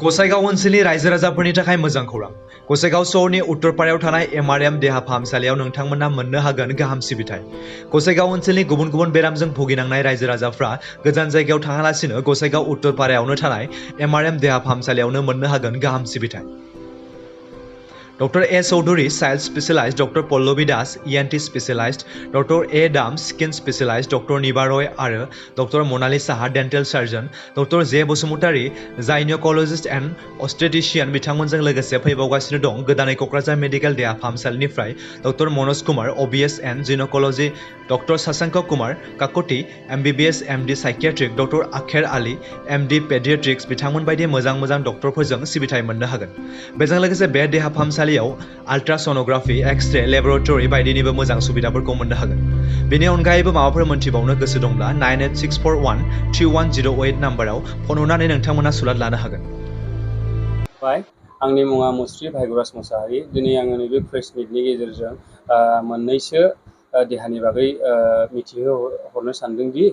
गसाइगाव ओनसोलनि रायजो राजाफोरनि थाखाय मोजां खौरां। गसाइगाव सहरनि उत्तरपारायाव थानाय एमआरएम देहा फाहामसालियाव नोंथांमोना मोननो हागोन गाहाम सिबिथाय। गसाइगाव ओनसोलनि गुबुन गुबुन बेरामजों भुगिनांनाय रायजो राजाफ्रा गोजान जायगायाव थाङालासिनो गसाइगाव उत्तरपारायावनो थानाय एमआरएम देहा फाहामसालियावनो मोननो हागोन गाहाम सिबिथाय। Doctor A Chaudhary child specialist, doctor Pallavi Das ENT specialist, doctor A Dam skin स्पेशलाइस्ट, doctor निबा रय आरो डॉक्टर मनाली साहा डेन्टेल सार्जन, डॉक्टर जे बसुमतारी जाइनेकलजिस्ट एन्ड अस्टेटिशियान बिथांमोनजों लोगोसे फैबावगासिनो दं गोदानै क'क्राझार मेडिकेल देहा फाहामसालिनिफ्राय doctor Manoj Kumar OBS and gynaecology, doctor Shashank Kumar Kakati MBBS MD psychiatric, doctor Akher Ali MD paediatrics बिथांमोन बायदि मोजां डॉक्टरफोरजों सिबिथाय मोननो हागोन। बेजों लोगोसे बे देहा फाहामसालियाव आल्ट्रासनोग्राफी, एक्सरे, लेबरेटरी बायदिनिबो मोजां सुबिदाफोरखौ मोननो हागोन। बेनि अनगायैबो माबाफोर मोनथिबावनो गोसो दंब्ला 9864131008 नाम्बाराव फन हरनानै नोंथांमोना सुलाद लानो हागोन। आंनि मुङा मुस्रि भाइगुराज मोसाहारि। दिनै आङो नैबे प्रेस मिटनि गेजेरजों मोननैसो देहानि बागै मिथिहोहरनो सानदोंदि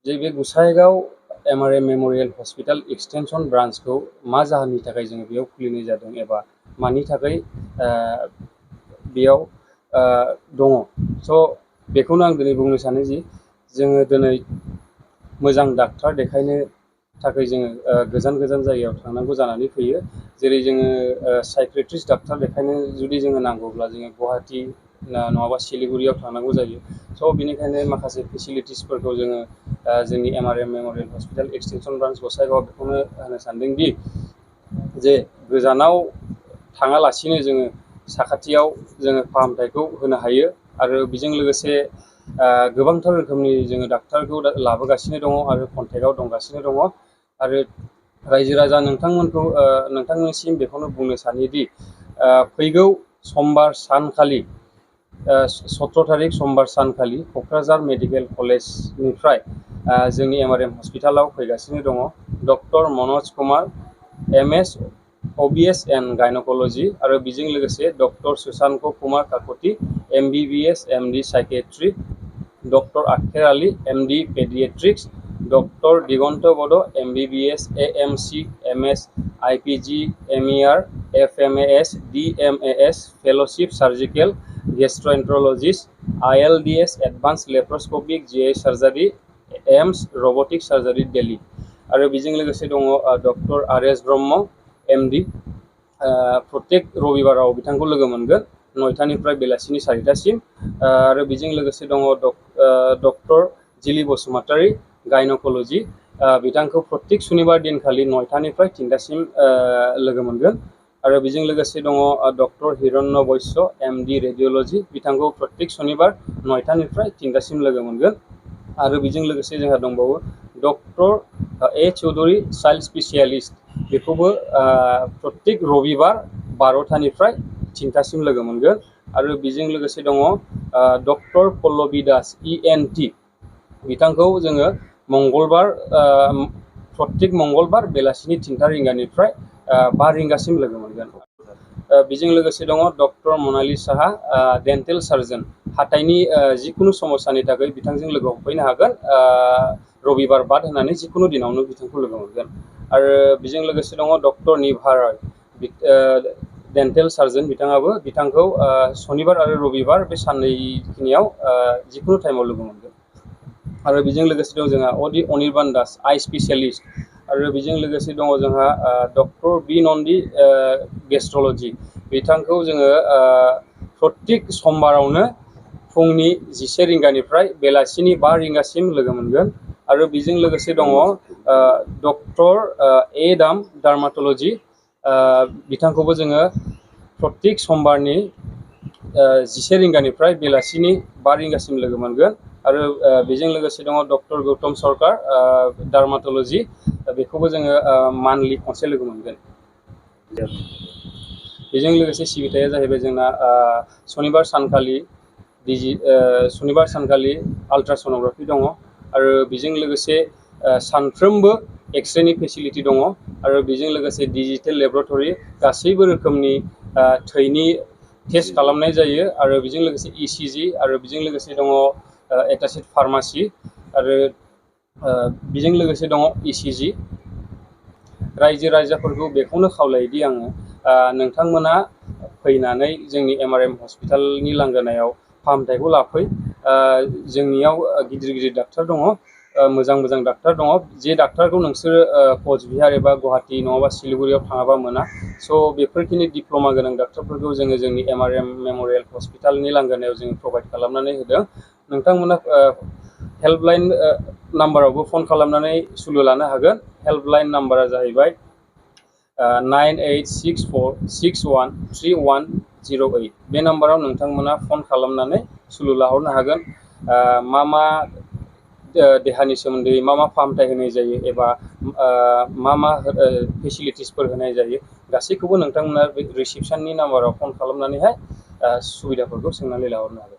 जे बे Gossaigaon MRM memorial hospital extension ब्रान्चखौ मा जाहोननि थाखाय जोङो बेयाव खुलिनाय जादों एबा मानि थाखाय बेयाव दङ। स' बेखौनो आं दिनै बुंनो सानो जि जोङो दिनै मोजां डाक्टार देखायनो थाखाय जोङो गोजान जायगायाव थांनांगौ जानानै फैयो। जेरै जोङो साइक्रेटिस्ट डाक्टार देखायनो जुदि जोङो नांगौब्ला जोङो गुवाहाटि नङाबा सिलिगुरियाव थांनांगौ जायो। स' बेनिखायनो माखासे फेसिलिटिसफोरखौ जोङो जोंनि MRM memorial hospital extension branch Gossaigaon बेखौनो होनो सानदोंदि जे गोजानाव थाङालासिनो जोङो साखाथियाव जोङो फाहामथायखौ होनो हायो आरो बेजों लोगोसे गोबांथार रोखोमनि जोङो डाक्टारखौ लाबोगासिनो दङ आरो कन्टेक्टआव दंगासिनो दङ। आरो रायजो राजा नोंथांमोननिसिम बेखौनो बुंनो सानोदि फैगौ समबार सानखालि 17 तारिख समबार सानखालि क'क्राझार मेडिकेल कलेजनिफ्राय जोंनि एमआरएम हस्पिटालाव फैगासिनो दङ doctor Manoj Kumar MS OBS and gynaecology आरो बेजों लोगोसे doctor Shashank Kumar Kakati MBBS MD psychiatry, doctor Akher Ali MD paediatrics, doctor Digant Bora MBBS AMC MS IPGMER FMS DMS fellowship surgical gastroenterologist ILDS advance laparoscopic GI surgery AIIMS robotic surgery Delhi आरो बेजों लोगोसे दङ doctor RS Brahma MD. प्रत्येक रबिबाराव बिथांखौ लोगो मोनगोन 9टानिफ्राय बेलासिनि 4टासिम आरो बेजों लोगोसे दङ डक्टर जिलि बसुमतारी गाइनेकलजी बिथांखौ प्रत्येक सुनिबार दिनखालि 9टानिफ्राय 3टासिम लोगो मोनगोन आरो बेजों लोगोसे दङ डक्टर हिरण्य वैश्य एमडी रेडियोलॉजी बिथांखौ प्रत्येक सुनिबार 9टानिफ्राय 3टासिम लोगो मोनगोन आरो बेजों लोगोसे जोंहा दंबावो doctor A Chaudhary child specialist बेखौबो प्रत्येक रबिबार 12टानिफ्राय 3टासिम लोगो मोनगोन आरो बेजों लोगोसे दङ डक्टर पल्लवी दास ईएनटी बिथांखौ जोङो प्रत्येक मंगलबार बेलासिनि 3टा रिंगानिफ्राय 5 रिंगासिम लोगो मोनगोन। बेजों लोगोसे दङ डक्टर मनाली साहा डेन्टेल सार्जन हाथाइनि जिखुनु समस्यानि थाखाय बिथांजों लोगो हमफैनो हागोन। रबिबार बाद होनानै जिखुनु दिनावनो बिथांखौ लोगो मोनगोन आरो बेजों लोगोसे दङ डक्टर निभा रय डेन्टेल सार्जन बिथांखौ शनिबार आरो रबिबार बे साननैखिनियाव जिखुनु टाइमाव लोगो मोनगोन आरो बेजों लोगोसे दं जोंहा अनिर्बान दास आइ स्पेशलिस्ट आरो बेजों लोगोसे दङ जोंहा डक्टर बी नन्दी गेस्ट्रोलजी बिथांखौ जोङो प्रत्येक समबारावनो फुंनि 11 रिंगानिफ्राय बेलासिनि 5 रिंगासिम लोगो मोनगोन आरो बेजों लोगोसे दङ डक्टर ए दाम डार्माटोलॉजी बिथांखौबो जोङो प्रत्येक समबारनि 11 रिंगानिफ्राय बेलासिनि 5 रिंगासिम लोगो मोनगोन आरो बेजों लोगोसे दङ डक्टर गौतम सरकार डार्माटोलॉजी बेखौबो जोङो मान्थलि खनसे लोगो मोनगोन। बेजों लोगोसे सिबिथाया जाहैबाय जोंना सनिबार सानखालि आल्ट्रासनोग्राफी दङ आरो बेजों लोगोसे सानफ्रोमबो एक्सरेनि फेसिलिटि दङ आरो बेजों लोगोसे डिजिटेल लेबरेटरि गासैबो रोखोमनि थैनि टेस्ट खालामनाय जायो आरो बेजों लोगोसे इसिजि आरो बेजों लोगोसे दङ एटाचिड फार्मासि आरो बेजों लोगोसे दङ इसिजि रायजो राजाफोरखौ बेखौनो खावलायोदि आङो नोंथांमोना फैनानै जोंनि MRM हस्पिटालनि लांगोनायाव फाहामथायखौ लाफै। जोंनियाव गिदिर गिदिर डाक्टार दङ, मोजां मोजां डाक्टार दङ, जे डाक्टारखौ नोंसोरो कचबिहार एबा गुवाहाटि नङाबा सिलिगुरियाव थाङाबा मोना। स' बेफोरखिनि डिप्ल'मा गोनां डाक्टारफोरखौ जोङो जोंनि MRM मेम'रियेल हस्पिटालनि लांगोनायाव जोङो प्रभाइड खालामनानै होदों। नोंथांमोना हेल्पलाइन नाम्बारावबो फन खालामनानै सुलु लानो हागोन। हेल्पलाइन नाम्बारा जाहैबाय 9864613108। बे नाम्बाराव नोंथांमोना फन खालामनानै सुलु लाहरनो हागोन। मा मा देहानि सोमोन्दै मा मा फाहामथाय होनाय जायो एबा मा मा फेसिलिटिसफोर होनाय जायो, गासैखौबो नोंथांमोना बे रिसिपसननि नाम्बाराव फन खालामनानैहाय सुबिदाफोरखौ सोंनानै लाहरनो हागोन।